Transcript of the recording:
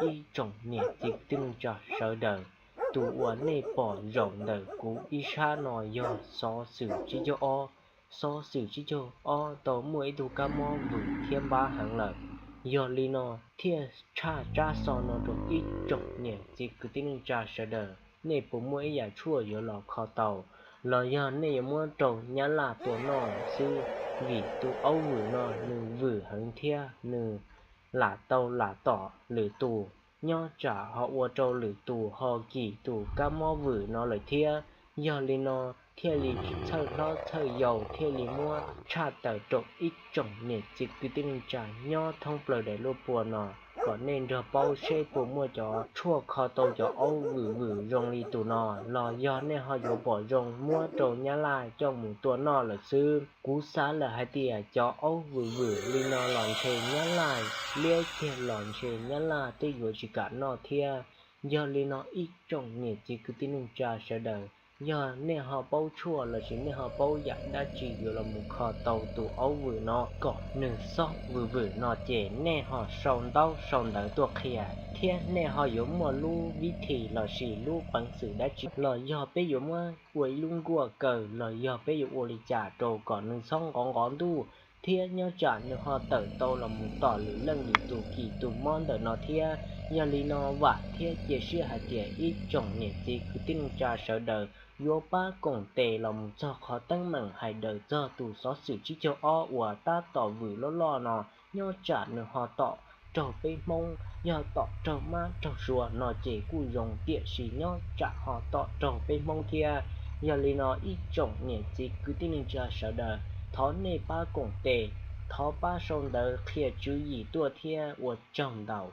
ib tsoom niam txiv kwv tij neej tsa sawv daws, tus uas nej pom zaum ntawm kuv ib sab no yog xov xwm tsib caug ob. Xov xwm tsib caug ob tau muaj ib tug kab mob vwm thiab npab heev lawm. Yog li no thiaj tshaj tsab xov no rau ib tsoom niam txiv kwv tij neej tsa sawv daws, nej puas muaj ib yam tshuaj yuav los kho tau, los yog nej yuav muab rau nyab laj tua noj xwb, vim tus aub vwm no nws vwm heev thiab nws lam tau lam tom lwm tus, nyob tsam ho ua rau lwm tus ho kis tus kab mob vwm no lawm thiab. Yog li no thiaj li txhawj hlob txhawj yau thiaj li muab tshaj tawm rau ib tsoom niam txiv kwv tij neej tsa nyob thoob plaws daim luaj pua no, kom nej nrog paub seb puas muaj cov tshuaj kho tau cov aub vwm vwm zoo li tus no, los yog nej ho yuav pom zoo muab rau nyab laj coj mus tua noj lawm xwb. Kuv xav lawm hais tias cov aub vwm vwm li no los ntshe nyab laj liab tiag los ntshe nyab laj twb yuav tsis kam noj thiab. Yog li no ib tsoom niam txiv kwv tij neej tsa sawv daws, yog nej ho paub tshuaj lossis nej ho paub yam dab tsi yuav los mus kho tau tus aub vwm no kom nws xob vwm vwm no ces nej ho sau ntaub sau ntawv tuaj qhia, thiab nej ho yuav muaj lub vib thim lossis lub peev xwm dab tsi los yog peb yuav muab ua ib lub nkuaj kaw los yog peb yuav ua li cas rau kom nws txhob nqov nqov ntuj, thiab nyob tsam nws ho tawm tau los mus tom lwm leej lwm tus kis tus mob ntawm no thiab. Yog li no vam thiab cia siab hais tias ib tsoom niam txiv kwv tij neej tsa sawv daws yuav pab koom tes los mus txog qhov teeb meem hais daws txog tus xov xwm tsib caug ob uas tab tom vwm loj loj no, nyob tsam nws ho tom raug peb Hmoob, yog tom raug mab raug suav no ces kuj zoo, tiam sis nyob tsam ho tom raug peb Hmoob thiab. Yog li no ib tsoom niam txiv kwv tij neej tsa sawv daws, thov nej pab koom tes, thov pab sau ntawv qhia tswv yim tuaj thiab ua tsaug ntau.